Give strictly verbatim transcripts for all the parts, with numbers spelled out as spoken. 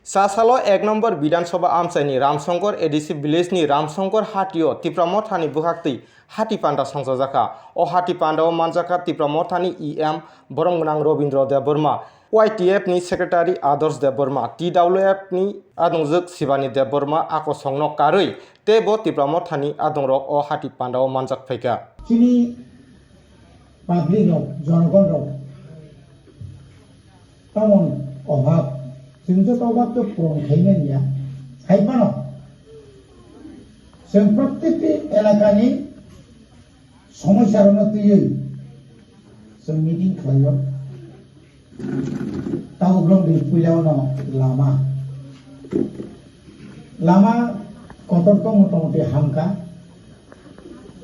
Chasalo ek nombor Bidhan Sabha amchaini Ramsongkor A D C village ni Ramsongkor hatio Tipra Mothani bwkhaktwi hati panda songchajakha. O hati pandao manjakha Tipra Mothani E M borom gwnang Robindra Debbarma, Y T F ni secretary Adarsh Debbarma, T W F ni adongjwk Shivani Debbarma akosongno karwi tei bo Tipra Mothani adongrok o hati pandao manjak phaikha. Chini public rok, jonogon rok, tamon obhab, chwng joto obhab to puron khaimani ya, khai phano chwng prottekti elakani somosya rokno twiwi chwng meeting khlaio. Tabuk rok ni puila no lama, lama kotor tong motamuti hamkha,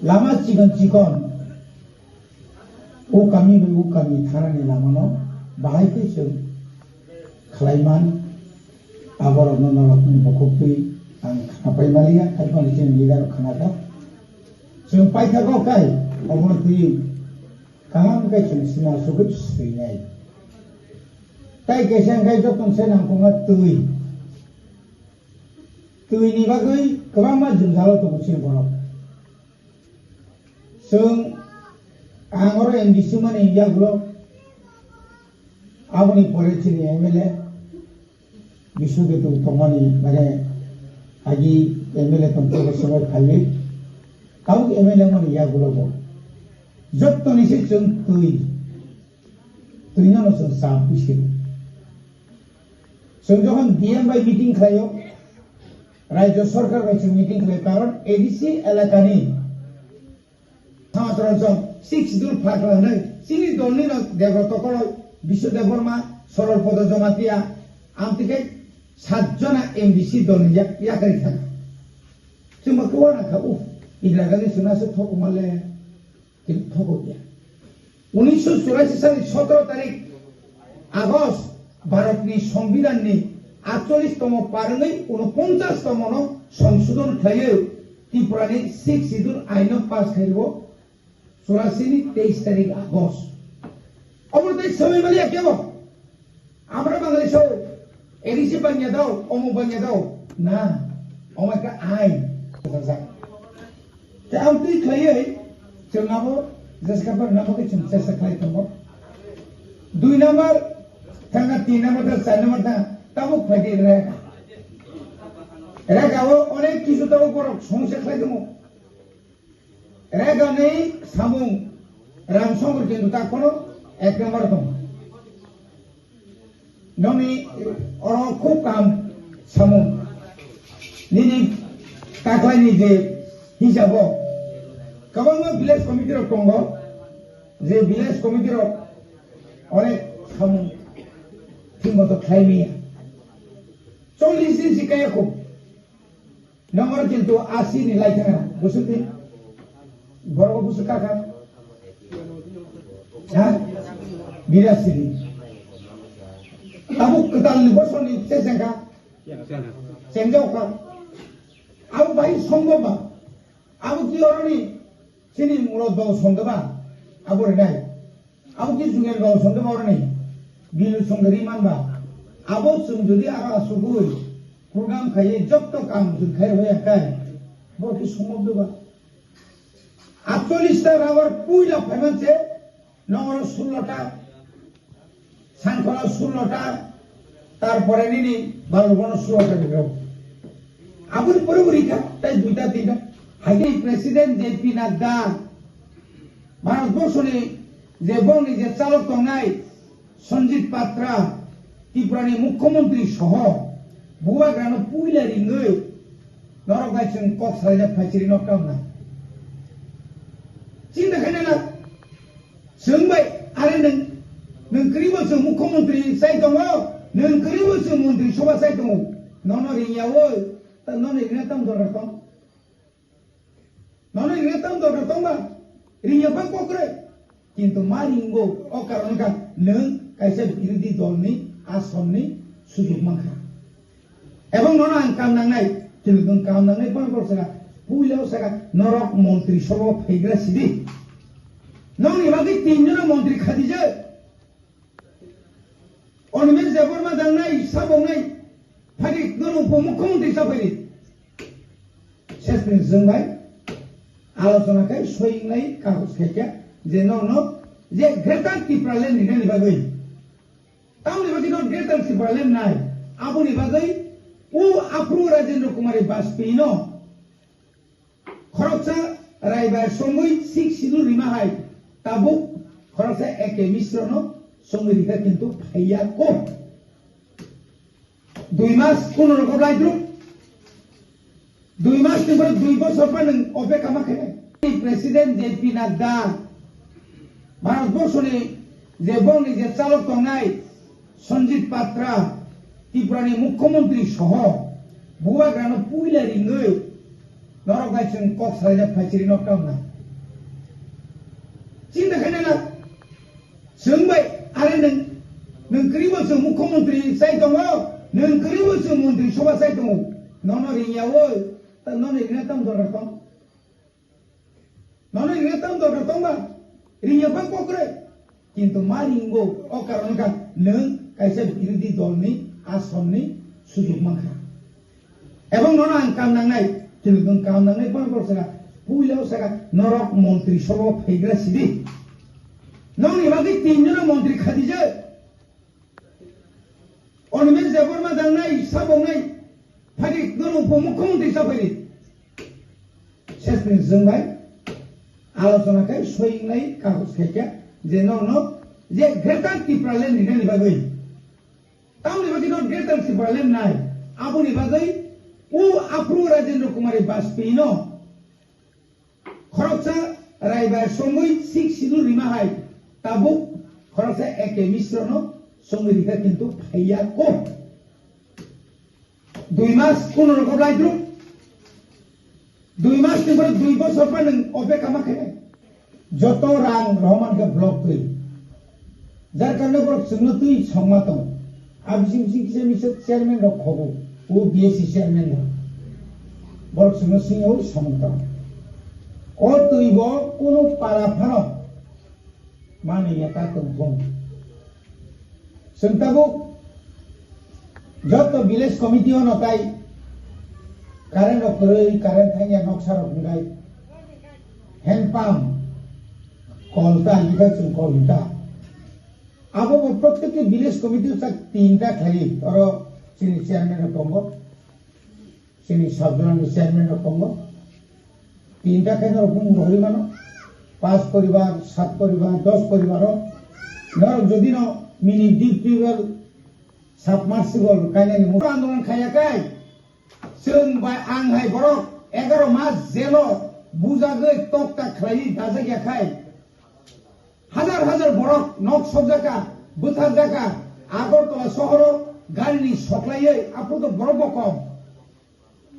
lama chikon chikon. O kami bai o kami thanani lamano bahai khe chwng khlaiman, aborokno norokni bukhuk twi ang khna pai maliya, hai phano chini leader rok khna kha. Chwng paithago kai, obono twi kaham khe chwng sina sugwi swinai. Tai kaisa hwnkhe joto se nangkukma twi. Twini bagwi kwbangma jwngjalo tongo chini borok. Chwng ang oro M D C mani yagulo aboni pore chini M L A Biswajit tongmani mane agi M L A tongthogo sabo phaiwi tabuk M L A mani yagulo bo jottoni se chwng twi twi no chwng cham pisi. Chwng jokhon D M bai meeting khlaio, Rajya Sarkar bai chwng meeting khlaio, karon A D C elakani Samatorajong six schedule phagra hwnwi chini dolni no Debra Tokolo, Biswa Debbarma, Sorol Podo Jamatia, amtwi khe sat jona M D C dolni yak-, yakarwi thangkha. Chwngbo khe uanakha, uff, Indira Gandhi chwngno aswk thokma le. Tini thokokya. Unisho churashi salni sotoro tarik August Bharatni Songbidanni atchollish tomo parwngwi unoponchash tomono songsodon khlaiwi Tripurani Sixth Schedule aino pass khairwo churashini teis tarik August. Obo tei swmai maliya kebo? Amra Bangladesh o A D C banya dao, omo banya dao. Na, omo ekta ain. Te ang twi khlaiwi, chwng abo jeska bar nabo khe chwng chesta khlai tongo. Dui number, thangna tin number, thangna char number, thangna tabuk phaidi rek. Rek abo onek kisu tabuk borok songsa khlai tongo. Regani samung rang songkor kintu tak kono ek number tong. Noni oro khub kam samung. Nini taklaini je hisabo kwbangma village committee rok tongo, je village committee rok onek samung thik moto khlai maya. Chollish din si kaya khub. Nongor kintu asi ni lai thang rang, busu ti. Borok busu kaka. Ha? Birasi ni. Tabuk kwtal ni bosor ni che chengka. Chengjao ka. Abo bai songbo ba. Abo ki oroni chini mulo do songdo ba. Abo re dai. Abo khe Jungel Rao songde boroni, Binu songde ri manba. Abo chwng jodi aro asugwi program khaiwi jotto kam chwng khai rwya kai, bo khe sumok doba. Atchollish ta rubber puila phaiman se nongoro sullo ta, Sangkhola sullo ta, tarpore nini Balurbono sullo ta rwyo. Aboni pore bo rikha, tai duita tinta. Haikhe President J P Nadda, Bharatborsoni je bongni je chalok tongnai Sanjit Patra, Tripurani Mukhyamantri soho bubagrano puila ringwi norok bai chwng kok salaijak phai chirino kamna. Chinta khaina na, chwng bai are nwng, nwng kwrwibo chwng Mukhyamantri chai tongo, nwng kwrwibo chwng Mantri Sabha chai tongo, nono ringya oi, ta nono ringna tam dorkar tong? Nono ringna tam dorkar tong ba? Ringya bang kokre. Kintu ma ringo o karon wngkha nwng kaisa birodhi dolni asonni sujok mankha. Ebong nono ang kam nangnai, kintu nwng kam nangnai bang kok saka, puila o saka norok montri sobo phaigra sidi. Nokni bagwi tinjono montri khadijak. Animesh Debbarma dangnai, sabongnai. Mukhyamantri chapairi. Sesni jwng bai alochona khai soi wngnai kagoj khaikha je nono je Greater Tipraland rinani bagwi. Tamoni bagwi no Greater Tipraland nai. Aboni bagwi o aphuru Rajendra Kumari Bajpayee no khoroksa raibai songwi sixth schedule rima hai tabuk khoroksa A K Mishra no songwi rikha kintu phaiya ko. Dui mas kuno rok oblai drum. Dui mas ni pore dui bosor pa nwng opekha ma khe. President J P Nadda, Bharat borso ni je bongni je chalok tongnai Sanjit Patra, Tripura ni Mukhyamantri soho bubagrano puila ringwi norok bai chwng kok salaijak phai chiri nok tong na. Chinta khaina na. Chwng bai, are nwng, nwng kwrwi bo chwng mukhyamantri chai tongo, nwng kwrwi bo chwng montri sobha chai tongo. Nono ringya o, ta nono ringna tam dorkar tong? Nono ringna tam dorkar tong ba? Ringya bang kokroi. Kintu ma ringbo, o karon wngkha nwng kaisa birodhi dolni asomni sujok mankha. Ebong nono ang kam nangnai, tini nwng kam nangnai kono borok saka, puila o saka, norok montri sobha phaigra sidi. Nokni bagwi tinjono montri khadijak. Animesh Debbarma dangnai, sabongnai, phadi nono upomukhyamantri chapairi. Sesni jwng bai alochona khai soi wngnai kagoj khaikha je nono je Greater Tipraland rinani bagwi. Tamoni bagwi no Greater Tipraland nai. Aboni bagwi o aphuru Rajendra Kumari Bajpayee no khoroksa raibai songwi sixth schedule rima hai tabuk khoroksa A K Mishra no songwi rikha kintu phaiya ko. Dui mas kuno rok oblai drum. Dui mas ni pore dui bosor pa nwng opekha ma khe. Joto rang rohman khe block twi. Jar karone borok chwngno twi songma tong. A bising bising kisa misa chairman rok khobo. O B S C chairman rok. Borok chwngno singwi samung tong. O twi bo kuno para phano manwi ya ta tong thung. Chwng tabuk joto village committee o no tai current rok kwrwi, current thangya noksa rok hwnkhai hand pump kol ta, hwnkhai chwng kol hwnta. Abo bo proত্যেকটি village committee o chak tinta khlai, oro chini chairman rok tongo. Chini sub zonal ni chairman rok tongo. Tinta khe norok bumung rohorwi mano. Pas poribar, sat poribar, dos poribar o norok jodi no mini deep tubewell, submersible kainani mo-, andolon khaiya khai. Chwng bai ang hai borok egaro mas jelo bujagwi tokta khlaiwi dajak ya khai. Hajar hajar borok nok sokjaka, bwtharjaka, Agartala sohoro garini soklaiwi, aphuru to borok bo kom.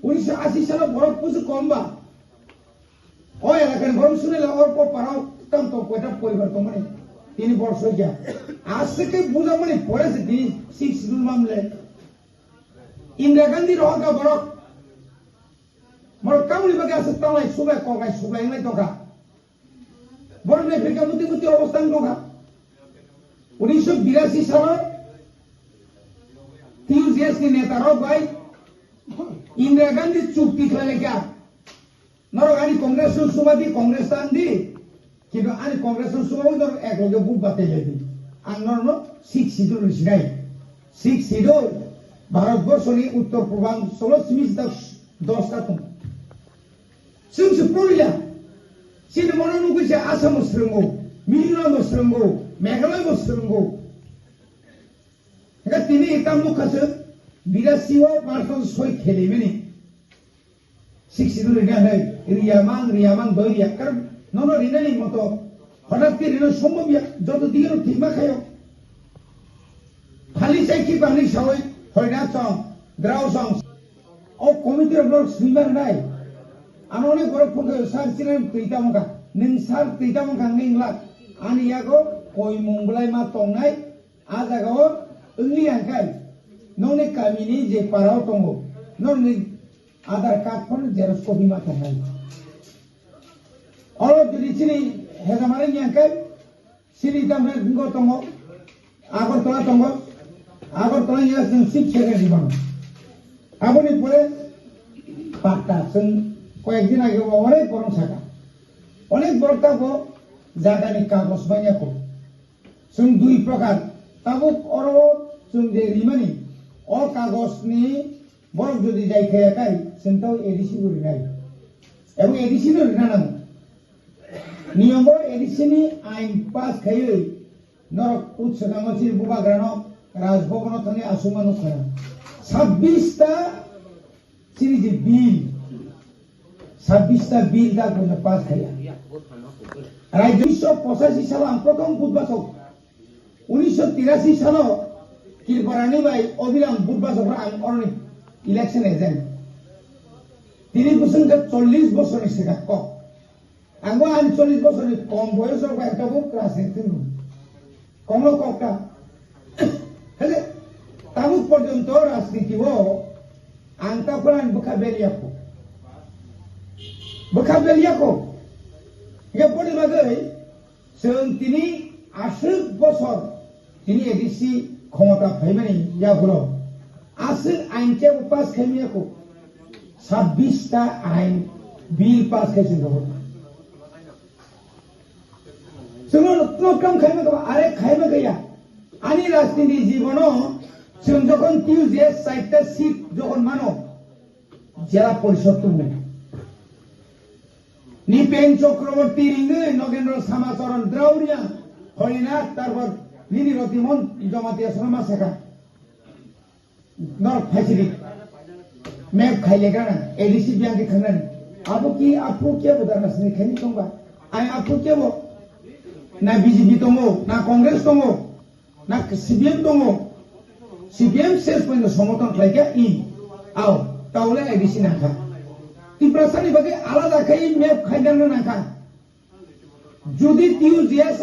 Unisho ashi salo borok kusu kom ba. O elakani borok sunai la or po parao tam to koita poribar tongmani. Tini borok sokya. Aswk khe bujakmani pore se tini six schedule mamle. Indira Gandhi rohorkha borok. Borok tamoni bagwi aswk tanglai subai koklai subai wnglai tongkha. Borok naiphaikha muti muti obostha wng tongkha. Unisho birasi salo T U J S ni neta rok bai Indira Gandhi chukti khlai laikha. Norok ani Congress no suma di, Congress ta wng di. Kintu ani Congress no suma wi norok ek loge vote batai lai di. Ang norok no six schedule ni sinai. Six schedule Bharat borso ni uttor purbanchalo simi jita dos ta tong. Chwng se porila. Chini mono nugwi se Assam bo swrwngo, Mizoram bo swrwngo, Meghalaya bo swrwngo. Hingke tini ekta nukha se birasi o parson soi kheli mini. Six schedule rina hai, riya mang, riya mang, doi riya. Karon nono rina ni moto, hothat ke rina sombhob ya, joto dige no thik ma khayo. Khali sai ki bangni sawai, hoina song, drao song. O committee rok norok swimar nai. Ano onek borok phone khayo, "Sir, chini twi tamo kha." Nwng sir twi tamo kha, nwng lak. Ani yago koi mung belai ma tongnai, a jaga o wngli ang khai. Nokni kami ni je para o tongo, nokni Aadhaar card phone xerox copy ma tongnai. Oro dili chini hejamari yang khai, Sini tamkhe ngo tongo, Agartala tongo, Agartala ya chwng chief secretary mano. Aboni pore patta chwng koyekdin age o onek borok saka. Onek borok tabuk jagani kagoj manya kho. Chwng dui prokar. Tabuk oro chwng je rimani o kagoj ni borok jodi jai khaya kai chwng tabo A D C bo rinai. Ebong A D C no rina nango. Niyom bo A D C ni ain pass khaiwi norok utsakango chini bubagrano Rajbhavan o thangwi aswkma nukha. Sabbis ta chini je bill, sabbis ta bill da guna pass khaiya. Rajya unisho pochashi salo ang prothom budbasok, unisho tirashi salo Kirparani bai Obiram budbasok ang oroni election agent. Tini bwswng khe chollish bosorni swkang kok. Ang bo ani chollish bosorni kom boyos rok bai tabuk rajniti rw. Kongno kokta. Hale, tabuk porjonto rajniti o ang ta pran bwkha bel yakho. Bwkha bel yakho. Hingke boni bagwi chwng tini aswk bosor tini A D C khomota phaimani yagulo aswk ain kebo pass khaimiyakho. Sabbis ta ain bill pass khai chwng rw. Chwngno no kam khaima kha, are khaima kha ya. Ani rajniti jibono chwng jokhon T U J S chaita seat jokhon mano, jela porishod tongo. Nipen Chakraborty ringwi Nogendra Samacharan Drauriya hoina tarpor nini Rotimon Jamatia sono ma saka. Norok phaisiri. Map khaile gana, A D C biyang khe khangnani. Abo ki aphu kebo dana sini khaini tongba. Ai aphu kebo. Na B J P tongo, na Congress tongo, na C P M tongo. C P M ses poino somoton khlaikha i. Ao, taule A D C nangkha. Tiprasani bagwi alada khai map khaidana nangkha. Jodi T U J S